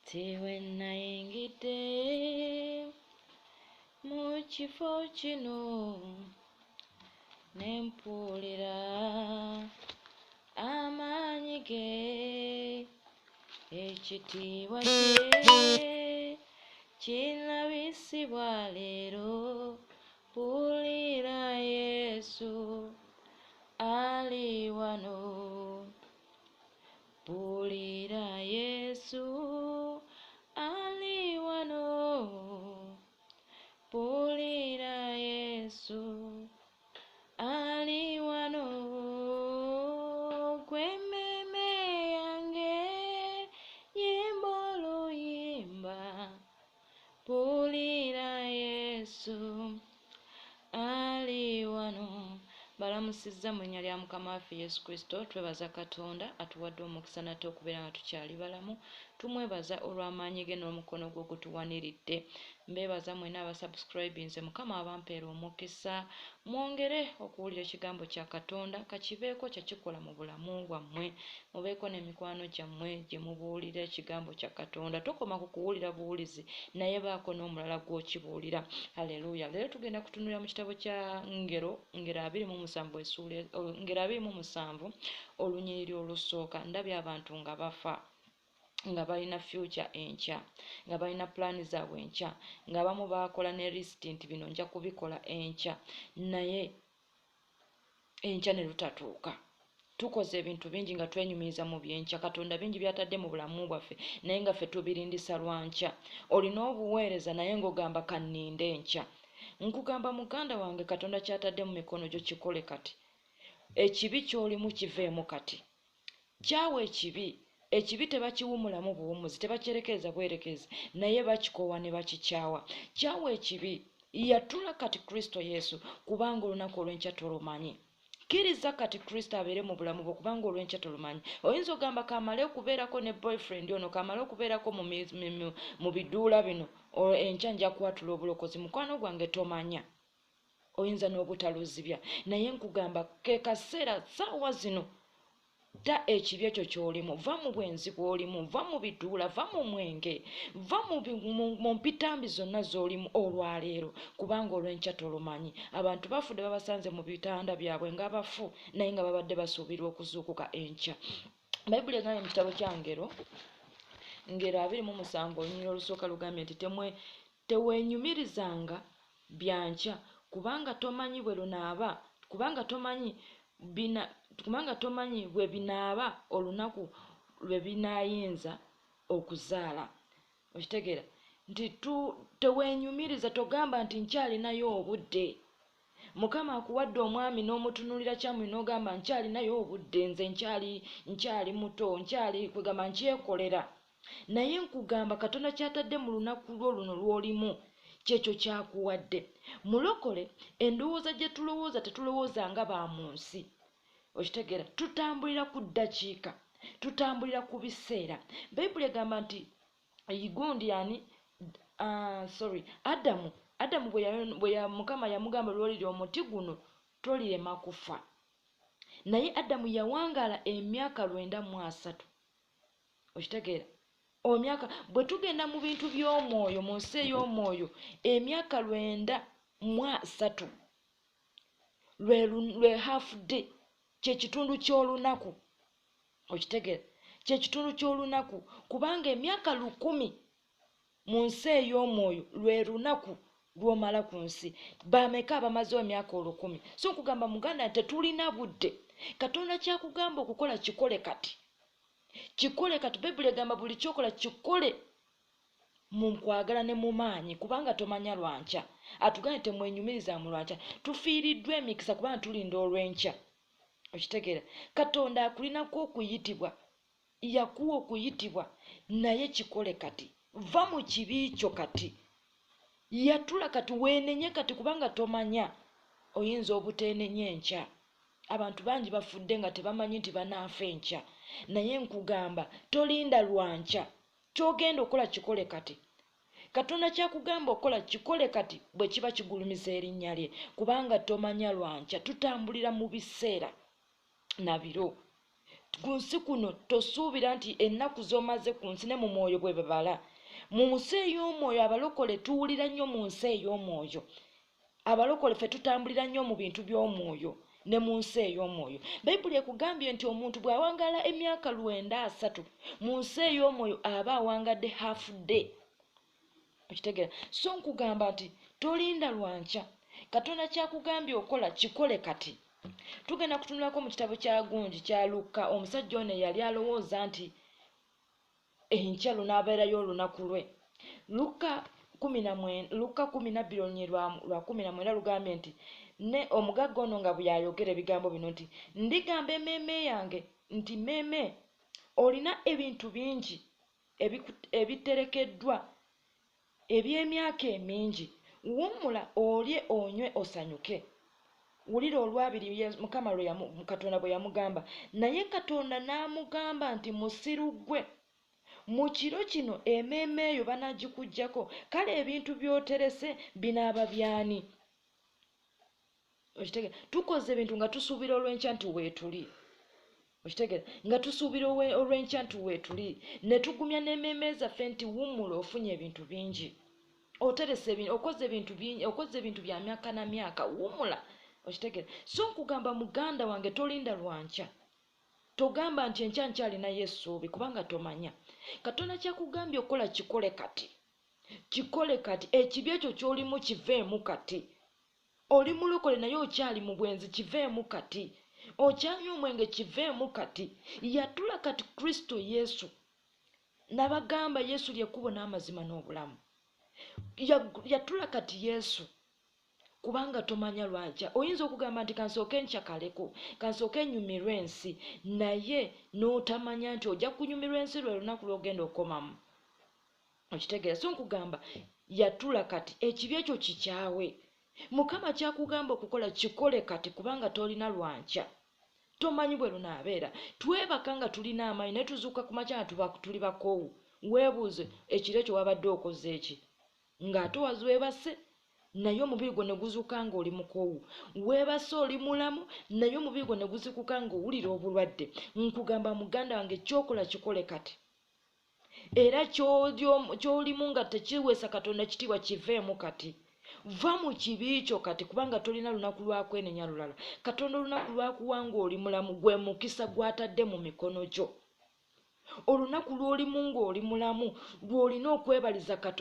Ti bwe nayingidde mu kifo kino ne mpulira amaanyi ge, ekitiibwa kye kirabisibwa leero. Mpulira Yesu ali wano. Mpulira Yesu ali wano. Mpulira Yesu ali wano. Ggwe emmeeme yange yimba oluyimba. Mpulira Yesu ali wano. Mbalamusizza mu linnya lya Mukama waffe Yesu Kristo. Twebaza Katonda atuwadde omukisa nate okubeera nga tukyali balamu. Tumwebaza olw'amaanyi ge n'omukono gwe ogutuwaniridde. Mbeebaza mwenna abasubscribinze, Mukama abampeere omukisa. Mwongere okuwulira ekigambo kya Katonda, kakibeeko kye kikola mu bulamu bwammwe. Mubeeko n'emikwano gyammwe gye mubuulira ekigambo kya Katonda. Tokoma ku kuwulira buwulizi, naye baako n'omulala gw'okibuulira. Haleluya! Leero tugenda kutunulira mu kitabo kya Ngero, Ngero 27 essuula, Ngero 27 olunyiriri olusooka. Ndabye abantu nga bafa nga balina future enkya, nga balina pulaani zaabwe enkya, ng'abamu baakola ne lisiti nti bino nja kubikola enkya, naye enkya ne lutatuuka. Tukoze ebintu bingi nga twenyumiriza mu byenkya. Katonda bingi by'atadde mu bulamu bwaffe naye nga ffe tubirindisa lwa nkya. Olina obuweereza naye ng'ogamba kanninde enkya. Nkugamba muganda wange Katonda ky'atadde mu mikono gyo kikole kati. Ekibi ky'olimu kiveemu kati. Kyawa ekibi. Ekibi tebakiwumulamu buwumuzi, tebakyerekereza bwerekerezi, naye bakikoowa ne bakikyawa. Kyawa ekibi. Yatula kati Kristo Yesu, kubanga olunaku olw'enkya tolumanyi. Kkiriza kati Kristo abeere mu bulamu bwo, kubanga olw'enkya tolumanyi. Oyinza okugamba kamale okubeerako ne boyfriend ono, kamale okubeerako mu, mu, mu biduula bino, enkya nja kwatula obulokozi. Mukwano gwange tomanya. Oyinza n'obutaluzibya. Naye nkugamba ke kaseera, ssaawa zino, Dda ekibi ekyo ky'olimu, vva mu bwenzi bw'olimu, vva mu biduula, vva mu mwenge, vva mu, mu, mu mpitambi zonna z'olimu olwaleero, kubanga olw'enkya tolumanyi. Abantu bafudde babasanze mu bitanda byabwe nga bafu, naye nga babadde basuubirwa okuzuukuka enkya. Bayibuli egambye mu kitabo kya Ngero, Ngero 27 olunyiriri olusooka lugambye nti, Temwe, teweenyumirizanga bya nkya, kubanga tomanyi bwe lunaaba, kubanga tomanyi bina, kubanga tomanyi bwe binaaba olunaku lwe binaayinza okuzaala. Okitegeera? Nti tu, teweenyumiriza, togamba nti nkyalinayo obudde. Mukama akuwadde omwami n'omutunuulira kyamuli n'ogamba nkyalinayo obudde, nze nkyali, nkyali muto, nkyali, kwegamba nkyekolera. Naye nkugamba Katonda ky'atadde mu lunaku lwo luno lw'olimu, ky'ekyo ky'akuwadde. Mulokole, endowooza gye tulowooza tetulowooza nga ba mu nsi. Okitegeera? Tutambulira ku ddakiika. Tutambulira ku biseera. Bayibuli egamba nti gundi ani, sorry, Adamu, Adamu bwe ya, bwe ya, Mukama yamugamba lw'olirya omuti guno tolirema kufa. Naye Adamu yawangaala emyaka 930. Okitegeera? Emyaka, bwe tugenda mu bintu by'omwoyo, mu nsi ey'omwoyo, emyaka 930 lwe, lwe half day, kye kitundu ky'olunaku. Okitegeera? Kye kitundu ky'olunaku, kubanga emyaka 1000 mu nsi ey'omwoyo lwe lunaku lw'omala ku nsi. Bameka abamazeewo emyaka 1000? So nkugamba muganda nti tetulina budde. Katonda ky'akugamba okukola kikole kati. Kikole kati. Bayibuli egamba buli ky'okola kikole mu kwagala ne mu maanyi, kubanga tomanya lwankya. Atugambye temwenyumiriza mu lwankya. Tufiiriddwa emikisa kubanga tulinda olw'enkya. Okitegeera? Katonda akulinako okuyitibwa, yakuwa okuyitibwa, naye kikole kati. Va mu kibi kyo kati. Yatula kati, weenenye kati, kubanga tomanya oyinza obuteenenya enkya. Abantu bangi bafudde nga tebamanyi nti banaafa enkya. Naye nkugamba tolinda lwankya. Ky'ogenda okukola kikole kati. Katonda ky'akugamba okukola kikole kati bwe kiba kigulumiza erinnya lye, kubanga tomanya lwankya. Tutambulira mu biseera na biro. Ku nsi kuno tosuubira nti ennaku z'omaze ku nsi ne mu mwoyo bwe babala. Mu nsi ey'omwoyo abalokole tuwulira nnyo mu nsi ey'omwoyo. Abalokole ffe tutambulira nnyo mu bintu by'omwoyo ne mu nsi ey'omwoyo. Bayibuli ekugambye nti omuntu bw'awangaala emyaka 930 mu nsi ey'omwoyo aba awangadde half day. Okitegeera? So nkugamba nti tolinda lwankya. Katonda kyakugambye okola kikole kati. Tugenda kutunulako mu kitabo kya gundi kya Lukka, omusajja ono eyali alowooza nti enkya lunaabeerayo olunaku lwe. Lukka Lukka 12 olunyiriri lwa 19 lugambye nti ne omugagga ono nga bwe yayogera ebigambo bino nti ndigamba emmeeme yange nti mmeeme olina ebintu bingi ebiterekeddwa eby'emyaka emingi, wummula olye onywe osanyuke. Wulira olwabiri Mukama lwe Katonda bwe yamugamba. Naye Katonda n'amugamba nti musiru ggwe, mu kiro kino emmeeme eyo banaagikuggyako, kale ebintu by'oterese binaaba byani? Okitegeera? Tukoze ebintu nga tusuubira olw'enkya nti weetuli. Okitegeera? Nga tusuubira olw'enkya nti weetuli, ne tugumya n'emmeeme zaffe nti wummula ofunye ebintu bingi, oterese ebintu, okoze ebintu bingi, okoze ebintu bya myaka na myaka, wummula. Okitegeera? So nkugamba muganda wange tolinda lwankya. Togamba nti enkya nkyalinayo essuubi, kubanga tomanya. Katonda kyakugambye okukola kikole kati. Kikole kati. Ekibi ekyo ky'olimu kiveemu kati. Oli mulokole naye okyali mu bwenzi, kiveemu kati. Okyanywa omwenge, kiveemu kati. Yatula kati Kristo Yesu. Nabagamba Yesu ly'ekkubo n'amazima n'obulamu. Yatula kati Yesu, kubanga tomanya lwankya. Oyinza okugamba nti kansooke nkyakaleko, kansooke nnyumirwe ensi, naye n'otamanya nti ojja kunyumirwa ensi lwe lunaku lw'ogenda okukomamu. Okitegeera? So nkugamba yatula kati, ekibi ekyo kikyawe. Mukama kyakugamba okukola kikole kati, kubanga tolina lwankya. Tomanyi bwe lunaabeera. Twebaka nga tulina amaanyi naye tuzuuka ku makya nga tuli bakoowu. Weebuuze ekiro ekyo wabadde okoze eki, ng'ate weebase naye omubiri gwo ne guzuuka ng'oli mukoowu. Weebase oli mulamu naye omubiri gwo ne guzuukuka ng'owulira obulwadde. Nkugamba muganda wange ky'okola kikole kati. Era ky'olimu nga tekiweesa Katonda kitiibwa kiveemu kati. Va mu kibi kyo kati, kubanga tolina lunaku lwa kwenenya lulala. Katonda olunaku lwakuwa ng'oli mulamu gwe mukisa gw'atadde mu mikono gyo. Olunaku lw'olimu ng'oli mulamu lw'olina okwebaliza Katonda.